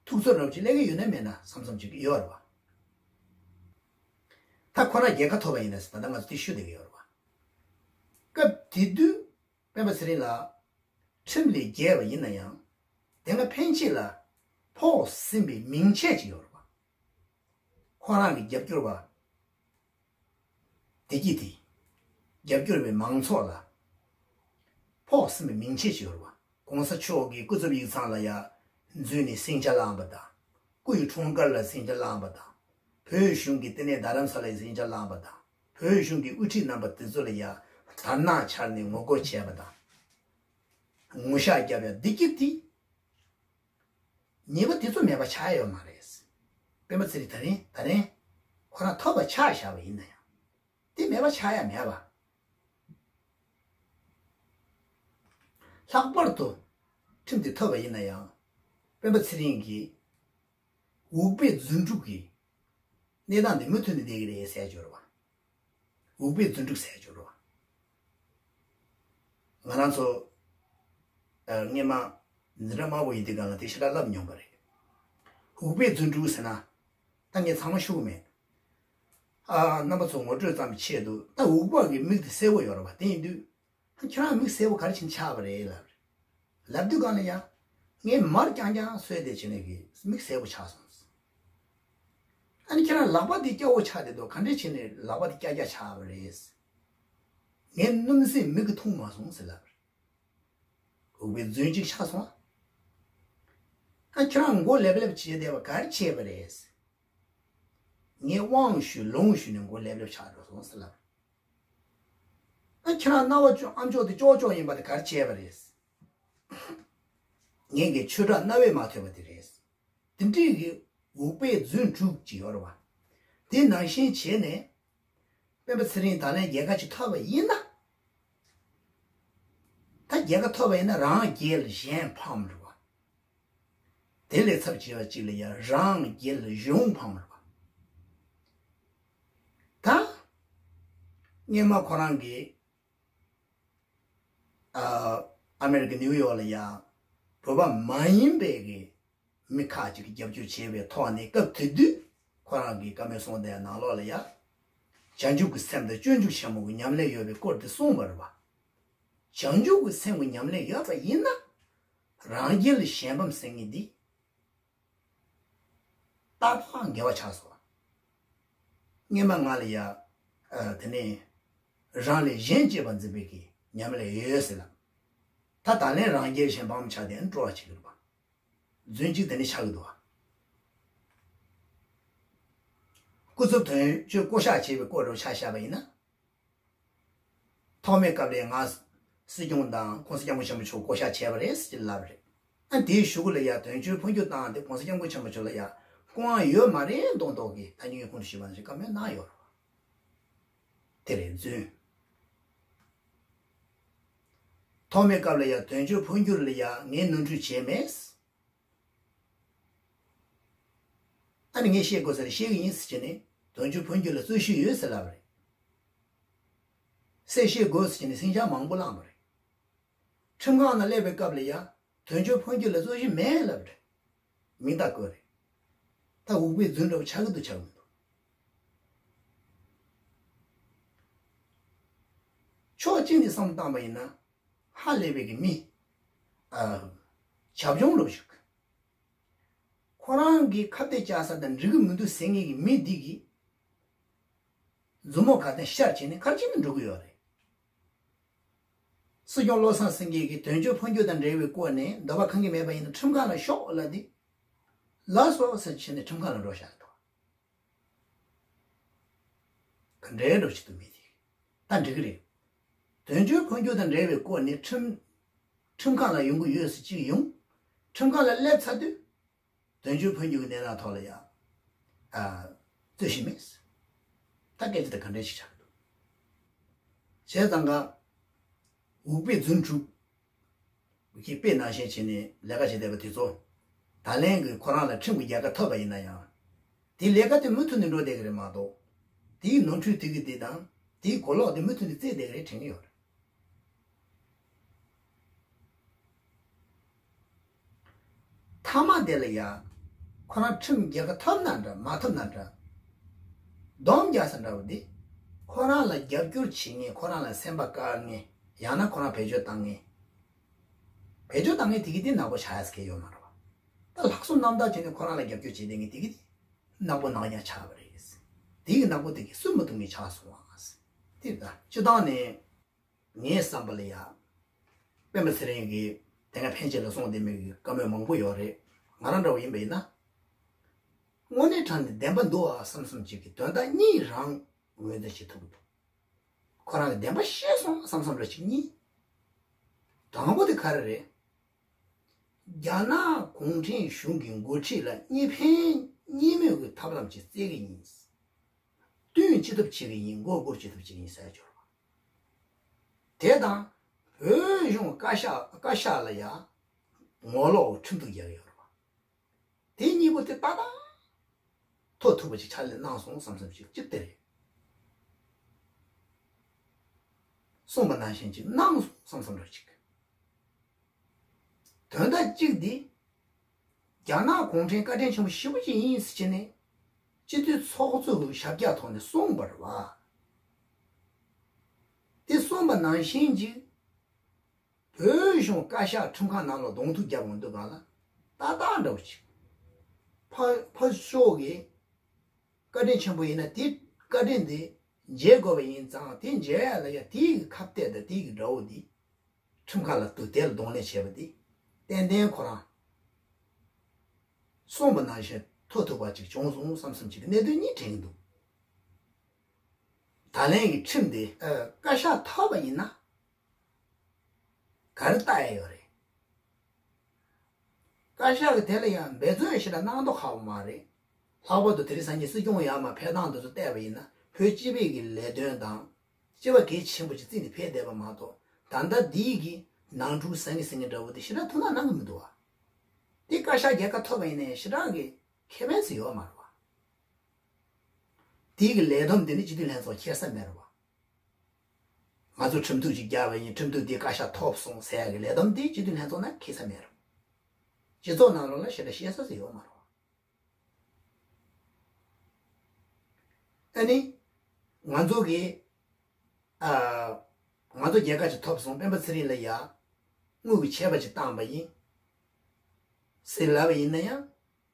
ཐུགས་ཚོད་རབ་ཅིག་སླེབས་ཀྱི་ཡོད་ན་མེད་ན་བསམ་བསམ་ཅིག་ཡོད་རེད་བ། ད་ཁོ་རང་རྒྱལ་ཁ་ཐོབ་པ་ཡིན་ན་ཟེར་ད་ལྟ་ང་ཚོ་དེ་ཞུ་བསྡད་ཀྱི་ཡོད་རེད་བ། སྐབས་དེ་དུས་སྤེན་པ་ཚེ་རིང་ལགས་ཁྲིམས་ལས་འགལ་བ་ཡིན་ན་ཡང་དེ་སྔ་ཕན་ཆད་ལ་ཕོག་ཟིན་པའི་མིང་ཆད་ཅིག་ཡོད་རེད་བ། ཁོ་རང་གི་རྒྱབ་སྐྱོར་བ་བདེ་སྐྱིད་དེ། རྒྱབ་སྐྱོར་བའི་མང་ཚོགས་ལ་ཕོག་ཟིན་པའི་མིང་ཆད་ཅིག་ཡོད་རེད་བ། ༸གོང་ས་མཆོག་གི་སྐུ་ཚབ་ཡིག་ཚང་ལ་ཡ་འཛུལ་ནས་ཟིང་ཆ་བསླངས་པ་དང་། སྐུའི་འཁྲུངས་སྐར་ལ་ཟིང་ཆ་བསླངས་པ་དང་། བོད་གཞུང་གི་ལྟེ་གནས་རྡ་རམ་ས་ལའི་ཟིང་ཆ་བསླངས་པ་དང་། བོད་གཞུང་གི་དབུ་ཁྲིད་རྣམ་པ་དེ་ཚོ་ལ་ཡ་དར་ནག་འཕྱར་ནས་ངོ་རྒོལ་བྱས་པ་དང་། ངུ་ཤག་བརྒྱབ་ཡ་བདེ་སྐྱིད་དེ། ཉེས་པ་དེ་ཚོ་མེད་པ་ཆགས་ཡོད་མ་རེད། སྤེན་པ་ཚེ་རིང་ད་རིང་ད་རིང་ཁོ་རང་ཐོབ་པ་ཆགས་བཞག་པ་ཡིན་ན་ཡང་དེ་མེད་པ་ཆགས་ཡ་མེད་པ། ལྷག་པར་དུ་ཁྲིམས་དེ་ཐོབ་པ་ཡིན་ན་ཡང་སྤེན་པ་ཚེ་རིང་གི་འུག་པའི་རྫུན་སྒྲུག་གི་གནས་སྟངས་དེ་མུ་མཐུད་ནས་བསྡད་ཀྱི་རེད་ཟེར་རྒྱུ་རེད་བ། འུག་པའི་རྫུན་སྒྲུག་ཟེར་རྒྱུ་རེད་བ། ང་རང་ཚོ་ཨ་སྔས་མ་འཛིན་གྲྭ་དམར་པོ་ཡིན་དུས་སྒང་ལ་དེ་ཞེ་དྲག་ལབ་མྱོང་པ་རེད། འུག་པའི་རྫུན་སྒྲུག་ཟེར་ན་ད་ངས་ཚང་མ་ཤོད་ཀྱི་མེད། ཨ་རྣམ་པ་ཚོ་ངོ་སྤྲོད་ཙམ་ཆེད་དུ་ད་འུག་པ་གི་མིག་དེ་སེར་པོ་ཡོད་རེད་བ། དེ་ཡིན་དུས་ཁྱེད་རང་མིག་སེར་པོ་ག་རེ་བྱས་ནས་ཆགས་པ་རེད་ལབ་རེད། ལབ་དུས་སྒང་ལ་ཡང་ངས་མར་རྐྱང་རྐྱང་བཟོས་ཏེ་བྱས་ནས་གི་མིག་སེར་པོ་ཆགས་སོང་། ཨ་ནི་ཁྱེད་རང་ལག་པ་དེ་སྐྱ་བོ་ཆགས་བསྡད་འདུག་ག་འདྲས་བྱས་ནས་ལག་པ་དེ་སྐྱ་སྐྱ་ཆགས་པ་རེད། ངས་སྣུམ་སྲིན་མིག་གིས་མཐོང་མ་སོང་ཟེར་ལབ་རེད། འུག་པའི་རྫུན་གཅིག་ཆགས་སོང་ཨ། ཨ་ཁྱེད་རང་མགོ་ལེབ་ལེབ་བྱས་བསྡད་པ་ག་རེ་བྱས་པ་རེད། ངས་དབང་ཞུས་ལུང་ཞུས་ནས་མགོ་ལེབ་ལེབ་ཆགས་འགྲོ་སོང་ཟེར་ལབ། ཨ་ཁྱེད་རང་རྣ་བ་ཅོ་ཨ་མཆོག་དེ་ཅོག་ཅོག་ཡིན་པ་དེ་ག་རེ་བྱས་པ་རེད། ངས་ཀྱི་ཆོས་གྲགས་རྣ་བས་མ་ཐོས་པ་དེ་རེད། དེ་འདྲའི་གི་འུག་པའི་རྫུན་དྲུག་ཅིག་ཡོད་རེད་བ། དེ་ནང་བཞིན་བྱས་ནས་སྤེན་པ་ཚེ་རིང་ད་ལན་རྒྱལ་ཁ་ཅིག་ཐོབ་པ་ཡིན་ན། ད་རྒྱལ་ཁ་ཐོབ་པ་ཡིན་ན་རང་རྒྱལ་གཞན་ཕམ་རེད་བ། དེ་ལས་ཚབས་ཆེ་བ་གཅིག་ལ་ཡང་རང་རྒྱལ་གཞུང་ཕམ་རེད་བ། ད་སྔས་མ་ཁོ་རང་གིས་ཨ་ཨ་མེ་རི་ཀ་ནིའུ་ཡོག་ལ་ཡང་བོད་པ་མ་ཡིན་པའི་གི་མི་ཁག་ཅིག་གིས་རྒྱབ་སྐྱོར་བྱས་པའི་ཐོག་ནས་སྐབས་དེ་དུས་ཁོ་རང་གིས་བཀའ་མོལ་གསུངས་དེ་ནང་ལོགས་ལ་ཡ། བྱང་ཆུབ་ཀྱི་སེམས་དང་སྤྱོད་འཇུག་ཆེན་མོ་གི་ཉམས་ལེན་ཡོད་པའི་སྐོར་དེ་གསུངས་པ་རེད་བ། བྱང་ཆུབ་ཀྱི་སེམས་ཀྱི་ཉམས་ལེན་ཡོད་པ་ཡིན་ན། རང་རྒྱལ་གཞན་ཕམ་ཟེར་མཁན་འདི། ཏག་ཏག་འགལ་བ་ཆགས་སོང་། སྔས་མ་ང་ལ་ཡ། ཨ་དེ་ནས། རང་ལས་གཞན་གཅེས་པར་འཛིན་པའི་གི་ཉམས་ལེན་ཡོད་ཟེར་ལ། ད་ད་ལན་རང་རྒྱལ་གཞན་ཕམ་ཆགས་དེ་སྤྲོ་བ་ཆེ་གི་རེད་བ། རྫུན་གཅིག་དེ་ནི་ཆགས་ཀྱི་འདུག་བ། སྐུ་ཚབ་དོན་གཅོད་བསྐོ་གཞག་བྱས་པའི་སྐོར་རུ་ཆ་བཞག་པ་ཡིན་ན། ཐོག་མའི་སྐབས་ལས་ང་སྲིད་སྐྱོང་དང་༸གོང་ས་༸སྐྱབས་མགོན་ཆེན་པོ་མཆོག་བསྐོ་གཞག་བྱས་པ་རེད་ཟེར་ལབ་རེད། ཨ་དེའི་གཞུག་གུ་ལ་ཡ་དོན་གཅོད་འཕོ་འགྱུར་བཏང་སྟེ་༸གོང་ས་༸སྐྱབས་མགོན་ཆེན་པོ་མཆོག་ལ་ཡ་སྐུ་དབང་ཡོད་མ་རེད་མདོག་མདོག་གི་ད་ཉིན་ངས་གོང་དུ་ཞུས་པ་ནང་བཞིན་བཀའ་མོལ་གནང་ཡོད་རེད། དེ་རེད་རྫུན། ཐོག་མའི་སྐབས་ལ་ཡ་དོན་གཅོད་འཕོ་འགྱུར་ལ་ཡ་ངས་ནོར་འཁྲུལ་བྱས་མེད། ཨ་ནི་ངས་བཤད་དགོས་ཟེར་བཤད་གི་ཡིན་ཟེར་གྱི་ནི་དོན་གཅོད་འཕོ་འགྱུར་ལ་རྩོད་གཞི་ཡོད་ཟེར་ལབ་པ་རེད། གསལ་བཤད་དགོས་ཟེར་གྱི་ནི་སེང་ཆ་མང་པོ་བླངས་པ་རེད། ཁྲིམས་ཁང་ནང་སླེབས་པའི་སྐབས་ལ་ཡ་དོན་གཅོད་འཕོ་འགྱུར་ལ་རྩོད་གཞི་མེད་ལབ་རེད། མིང་རྟགས་བཀོད་རེད། ད་འུག་པའི་རྫུན་འདྲ་བོ་ཆགས་ཀྱི་འདུག་ཆགས་ཀྱི་མི་འདུག་ཕྱོགས་གཅིག་ནས་བསམ་བློ་བཏང་པ་ཡིན་ན་ཧ་ལས་པའི་གི་མི། ཨ། བྱབ་ཆུང་རུ་བཞུགས། ཁོ་རང་གི་ཁ་གཏད་བཅག་ས་དང་འགྲིག་གི་མི་འདུག་ཟེར་མཁན་གྱི་མི་འདི་གིས་མཛུབ་མོ་ག་དེ་ཤར་བྱས་ནས་ག་རེ་བྱས་ནས་འགྲོ་གི་ཡོད་རེད། སྲིད་སྐྱོང་བློ་བཟང་སེང་གེ་གིས་དོན་གཅོད་འཕོ་འགྱུར་དང་འབྲེལ་བའི་སྐོར་ནས་འདོད་པ་ཁེངས་ཀྱི་མེད་པ་ཡིན་ན་ཁྲིམས་ཁང་ལ་ཤོག་ལབ་དུས། ལགས་སོ་ཟེར་བྱས་ནས་ཁྲིམས་ཁང་ལ་འགྲོ་བཞག་གི་འདུག་ག་འདྲའི་འགྲོ་ཆེད་དུ་མི་དེ། ད་འགྲིག་གི་རེད། དོན་གཅོད་འཕོ་འགྱུར་དང་འབྲེལ་བའི་སྐོར་ནས་ཁྲིམས། ཁྲིམས་ཁང་ལ་ཡོང་གི་ཡོད་ཟེར་གཅིག་ཡོང་། ཁྲིམས་ཁང་ལ་སླེབས་ཚར་དུས། དོན་གཅོད་འཕོ་འགྱུར་གྱི་གནས་སྟངས་ཐོག་ལ་ཡང་། ཨ། རྩོད་གཞི་མེད། ད་སྐད་ཆ་དེ་ག་འདྲ་ཞིག་ཆགས་འདུག་བྱས་ཙང་ཀ། འུག་པའི་རྫུན་དྲུག་གིས་དཔེ་ནང་བཞིན་བྱས་ནས་ལས་ཀ་བྱེད་བསྡད་པ་དེ་ཚོ། ད་ལན་གྱི་ཁོ་རང་ལ་ཁྲིམས་ཀྱི་རྒྱལ་ཁ་ཐོབ་པ་ཡིན་ན་ཡང་། དེའི་ལས་ཀ་དེ་མུ་མཐུད་ནས་འགྲོ་བསྡད་ཀྱི་རེད་མ་གཏོགས། དེའི་ནོར་འཁྲུལ་དེ་གི་དེ་དང་། དེའི་གོ་ལོག་དེ་མུ་མཐུད་ནས་རྩེད་བསྡད་ཀྱི་རེད་དྲན་གྱི་ཡོད་རེད། མཐའ་མ་དེ་ལ་ཡ། ཁོ་རང་ཁྲིམས་རྒྱལ་ཁ་ཐོབ་ན་འདྲ་མ་ཐོབ་ན་འདྲ། སྡོམ་རྒྱག་ས་འདྲ་བོ་འདི། ཁོ་རང་ལ་རྒྱབ་སྐྱོར་བྱེད་མཁན། ཁོ་རང་ལ་སེམས་པ་དཀར་མཁན། ཡང་ན་ཁོ་རང་བེད་སྤྱོད་བཏང་མཁན། བེད་སྤྱོད་བཏང་མཁན་དེ་གི་དེ་ནག་པོ་ཆགས་ཡ་ཟེར་མཁན་ཡོད་མ་རེད་བ། ད་ལྷག་བསམ་རྣམ་དག་བྱས་ནས་ཁོ་རང་ལ་རྒྱབ་སྐྱོར་བྱེད་མཁན་དེ་གི་དེ་ནག་པོ་ནག་ཉག་ཆགས་པ་རེད། དེ་གི་ནག་པོ་དེ་གི་སུ་མི་ཐུབ་མཁན་ཆགས་སོང་བ། དེ་ད་སྤྱི་བཏང་ནས། ངའི་བསམ་པ་ལ་ཡ། སྤེན་པ་ཚེ་རིང་གིས་དེ་སྔ་ཕན་ཆད་ལ་གསུངས་བསྡད་མེད་ཀྱི་བཀའ་མོལ་མང་པོ་ཡོད་རེད། ང་རང་འདྲ་བོ་ཡིན་པ་ཡིན་ན། དངོས་གནས་དྲང་ནས་བདེན་པ་འདུག་ཨ་བསམ་བསམ་ཅིག་གི་དོན་དག་གཉིས་རང་ངོས་འཛིན་བྱེད་ཐུབ་ཀྱི་འདུག་ཁོ་རང་གིས་བདེན་པ་བཤད་སོང་བསམ་བསམ་རེ་ཅིག་གཉིས། དང་པོ་དེ་ག་རེ་རེད། རྒྱ་ནག་གུང་ཁྲན་གཞུང་གི་འགོ་ཁྲིད་ལ་གཉིས་ཕན་གཉིས་གནོད་ཀྱི་ཐབས་ལམ་ཅིག་བཙལ་གྱི་ཡིན། བསྟུན་ཅི་ཐུབ་བྱེད་ཀྱི་ཡིན། མགོ་སྒུར་ཅི་ཐུབ་བྱེད་ཀྱི་ཡིན་ཟེར་ཡ་ཅིག་ཡོད་རེད་བ། དེ་དང་། བོད་གཞུང་བཀའ་ཤག་བཀའ་ཤག་ལ་ཡ་ངོ་ལོག་ཁྲིམས་གཏུག་རྒྱག་གི་ཡོད་རེད་བ། དེ་གཉིས་པོ་དེ་ཏག་ཏག་ཐོག་ཐུག་པ་ཅིག་ཕྱག་ལས་གནང་སོང་བསམ་བསམ་ཅིག་གཅིག་དེ་རེད། གསུངས་པ་ནང་བཞིན་ཅིག་གནང་སོང་བསམ་བསམ་རེ་ཅིག་དོན་དག་གཅིག་འདི། རྒྱ་ནག་གུང་ཁྲན་བཀའ་དྲིན་ཆེན་པོ་ཞེ་པོ་ཅིག་ཡིན་ཟེར་བྱས་ནས། སྤྱི་འཐུས་ཚོགས་གཙོ་གི་ཞབས་བཀྱག་ཐོག་ནས་གསུངས་པ་རེད་བ། དེ་གསུངས་པ་ནང་བཞིན་ཅིག་བོད་གཞུང་བཀའ་ཤག་ཁྲིམས་ཁང་ནང་ལ་གདོང་ཐུག་རྒྱབ་འོང་དུས་སྒང་ལ། ཏག་ཏག་འདྲ་བོ་ཅིག་ཕར་ཕར་ཕྱོགས་ཀྱི་བཀའ་དྲིན་ཆེན་པོ་ཡིན་ན་དེ་བཀའ་དྲིན་དེ་འཇལ་དགོས་པ་ཡིན་ཙང་། དེ་འཇལ་ཡ་ལ་ཡ་དེའི་གི་ཁ་གཏད་དང་དེའི་གི་དགྲ་བོ་དེ། ཁྲིམས་ཁང་ལ་གཏུགས། དེ་ལ་གདོང་ལེན་བྱས་པ་དེ། ཏན་ཏན་ཁོ་རང་གསུངས་པ་ནང་བཞིན་ཐོག་ཐུག་པ་ཅིག་བྱུང་སོང་བསམ་བསམ་ཅིག་གི་གནད་དོན་གཉིས་དྲན་གྱི་འདུག་ད་ལན་གྱི་ཁྲིམས་དེ་ཨ། བཀའ་ཤག་ཐོབ་པ་ཡིན་ན་ག་རེ་ལྟ་ཡ་ཡོད་རེད། བཀའ་ཤག་གི་དེ་ལ་ཡང་འབད་བརྩོན་ཞེ་དྲག་གནང་མདོག་ཁ་པོ་མ་རེད། ལྷག་པར་དུ་དེ་རིང་སང་ཉིན་སྲིད་སྐྱོང་ཡར་མར་ཕེབས་སྟངས་དེ་ཚོ་བལྟས་པ་ཡིན་ན། བོད་སྤྱི་པའི་གི་ལས་དོན་དང་། སྤྱི་པ་གལ་ཆེན་པོ་ཅིག་བརྩིས་ནས་ཕེབས་བསྡད་པ་མ་གཏོགས། ད་ལྟ་འདིའི་གི་ནང་འཁྲུག་ཟ་ངེ་ཟ་ངེ་འདྲ་བོ་དེ་ཞེ་དྲག་ཐུགས་སྣང་གནང་གི་མི་འདུག་བ། དེ་བཀའ་ཤག་རྒྱལ་ཁ་ཐོབ་པ་ཡིན་ནའི་ཞེ་དྲག་གི་ཁེ་ཕན་ཟེར་ཡོད་མ་རེད་བ། དེའི་གི་ལས་བསྡོམས་དེ་ནི་སྤྱི་འཐུས་ལྷན་ཚོགས་འཁྱེར་ས་མེད་རེད་བ། ང་ཚོ་ཁྲིམས་གཏུག་ཅིག་བརྒྱབ་པ་ཡིན། ཁྲིམས་གཏུག་འདི་བཀའ་ཤག་ཐོབ་སོང་ཟེར་ཡ་གི་ལས་བསྡོམས་འདི་སྤྱི་འཐུས་ལྷན་ཚོགས་ནང་འཁྱེར་ས་མེད་རེད། སྤྱི་ཚོགས་ནང་ལོགས་ལ་ཞེ་དྲག་བཤད་ས་ཟིག་ཡོད་མ་རེད། ཨ་ནི། ང་ཚོ་གི། ཨ། ང་ཚོ་རྒྱལ་ཁ་ཅིག་ཐོབ་སོང་། སྤེན་པ་ཚེ་རིང་ལ་ཡ། དངུལ་གྱི་ཆད་པ་ཅིག་བཏང་པ་ཡིན། ཟེར་ལབ་པ་ཡིན་ན་ཡང་།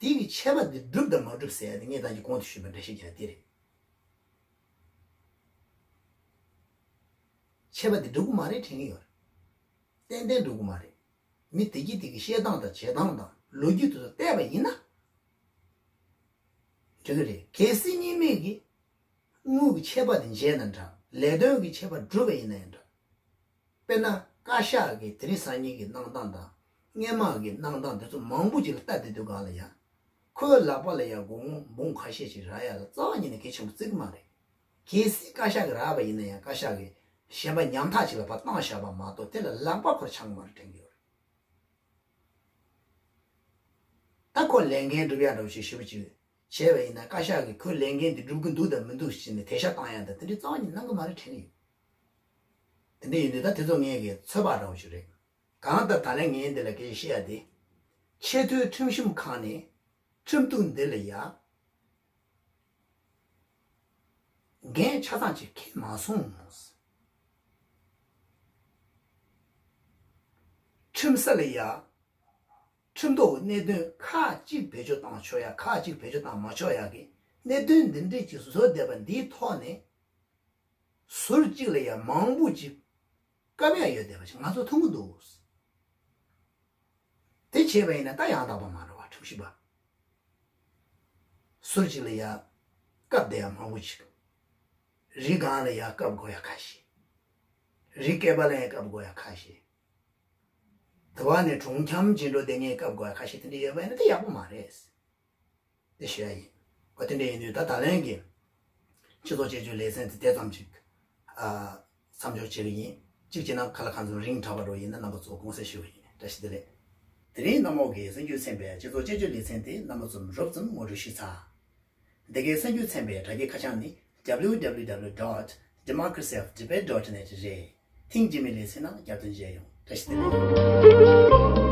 དེ་གི་ཆད་པ་དེ་སྒྲུབ་དང་མ་སྒྲུབ་ཟེར་ཡ་དེ་ངས་ད་གིན་གོང་དུ་ཞུས་པ་འགྲེལ་བཤད་རྒྱག་དེ་རེད། ཆད་པ་དེ་སྒྲུབ་ཀྱི་མ་རེད་དྲན་གྱི་ཡོད་རེད། ཏན་ཏན་སྒྲུབ་ཀྱི་མ་རེད། མི་དེ་གྱིས་དེ་གི་བཤད་སྟངས་དང་བྱེད་སྟངས་དང་ལོ་རྒྱུས་དེ་ཚོ་བལྟས་པ་ཡིན་ན། འགྲིག་གི་རེད། གལ་སྲིད་གཉིས་མེད་ཀྱི་དངུལ་གྱི་ཆད་པ་དེ་འཇལ་ན་འདྲ། ལས་དོན་གྱི་ཆད་པ་སྒྲུབ་པ་ཡིན་ན་ཡང་འདྲ། དཔེར་ན་བཀའ་ཤག་གི་དེ་རིང་སང་ཉིན་གྱི་གནང་སྟངས་དང་། སྔོན་མ་གི་གནང་སྟངས་དེ་ཚོ་མང་པོ་ཅིག་ལ་ལྟ་བསྡད་དུས་སྒང་ལ་ཡང་། ཁོའི་ལག་པ་ལ་ཡང་སྒོར་མོ་འབུམ་ཁ་ཤས་ཤིག་རག་ཡ་ལ་རྩ་བ་ཉིད་ནས་གལ་ཆེན་པོ་བརྩི་གི་མ་རེད། གལ་སྲིད་བཀའ་ཤག་གིས་རག་པ་ཡིན་ན་ཡང་། བཀའ་ཤག་གིས་གཞན་པ་ཉམ་ཐག་ཅིག་ལ་ཕར་བཏང་བཞག་པ་མ་གཏོགས། དེ་ལ་ལག་པ་ཁོར་འཆང་གི་མ་རེད་དྲན་གྱི་ཡོད་རེད། ད་ཁོ་ལས་འགན་སྒྲུབ་ཡ་འདྲ་བོ་ཞིག་ཞེ་པོ་ཅིག་བྱས་པ་ཡིན་ན། བཀའ་ཤག་གིས་ཁོའི་ལས་འགན་དེ་སྒྲུབ་ཀྱི་འདུག་དང་མི་འདུག་ཟེར་ནས་དེད་ཤག་བཏང་ཡ་དང་དེ་འདྲའི་རྩ་བ་ཉིད་གནང་གི་མ་རེད་དྲན་གྱི་ཡོད། དེ་འདྲ་ཡིན་དུས་ད་དེ་ཚོ་ངས་གི་ཚོད་དཔག་འདྲ་བོ་ཞིག་རེད། གང་ལྟར་ད་ལན་ངས་འདི་ལ་སྐད་ཆ་བཤད་ཡ་དེ། ཆེས་མཐོའི་ཁྲིམས་ཞིབ་ཁང་ནས་ཁྲིམས་གཏུག་འདི་ལ་ཡ་འགན་ཆ་ཚང་ཅིག་འཁྱེར་མ་སོང་། ཁྲིམས་ས་ལ་ཡ། ཁྲིམས་ཐོག་གི་གནད་དོན་ཁག་ཅིག་བེད་སྤྱོད་བཏང་ཆོག་ཡ། ཁག་ཅིག་བེད་སྤྱོད་བཏང་མ་ཆོག་ཡ་གི་གནད་དོན་འདི་འདྲས་ཅིག་བཟོ་བསྡད་པ་འདིའི་ཐོག་ནས། ཟུར་གཅིག་ལ་ཡ་མང་པོ་ཅིག་བཀབ་ཡ་ཡོད་བསྡད་པ་ཅིག་ང་ཚོ་མཐོང་གི་འདུག་དེ་བྱས་པ་ཡིན་ན་ད་ཡང་དག་པ་མ་རེད་བ། ཁྲིམས་ཞིབ་པ་ཟུར་གཅིག་ལ་ཡ་བཀབ་བསྡད་ཡ་མང་པོ་ཅིག་རི་སྒང་ལ་ཡ་བཀབ་དགོས་ཡ་ཁ་ཤས། རི་སྐེད་པ་ལ་ཡ་བཀབ་དགོས་ཡ་ཁ་ཤས། དེ་བ་ནས་གྲོང་འཁྱམ་ཅིག་འགྲོ་བསྡད་མཁན་བཀབ་དགོས་ཡ་ཁ་ཤས་དེ་འདྲ་ཡོད་པ་ཡིན་ན་དེ་ཡག་པོ་མ་རེད། དེ་ཞུ་ཡ་ཡིན། འོ་དེ་འདྲ་ཡིན་དུས་ད་ད་ལན་གྱི་སྤྱི་ཚོགས་དཔྱད་བརྗོད་ལེ་ཚན་དེ་དེ་ཙམ་ཅིག་ཨ། མཚམས་འཇོག་བྱེད་ཀྱི་ཡིན། གཅིག་བྱས་ན་ཁ་ལག་ཁ་འཛོམས་རིང་དྲགས་པ་འགྲོ་ཡིན་ན། རྣམ་པ་ཚོ་དགོངས་སེལ་ཞུ་གི་ཡིན། བཀྲ་ཤིས་བདེ་ལེགས། དེ་རིང་གནམ་འོག་གི་གསར་འགྱུར་ཚན་པའི་སྤྱི་ཚོགས་དཔྱད་བརྗོད་ལེ་ཚན་དེ་རྣམ་པ་ཚོར་རོབ་ཙམ་ངོ་སྤྲོད་ཞུས་ཚར། འདི་གའི་གསར་འགྱུར་ཚན་པའི་དྲ་རྒྱའི་ཁ་བྱང་ནི། www dot democracy of tibet dot net རེད། ཐེངས་རྗེས་མའི་ལེ་ཚན་ནང་བསྐྱར་དུ་མཇལ་ཡོང་། བཀྲ་ཤིས་བདེ་ལེགས།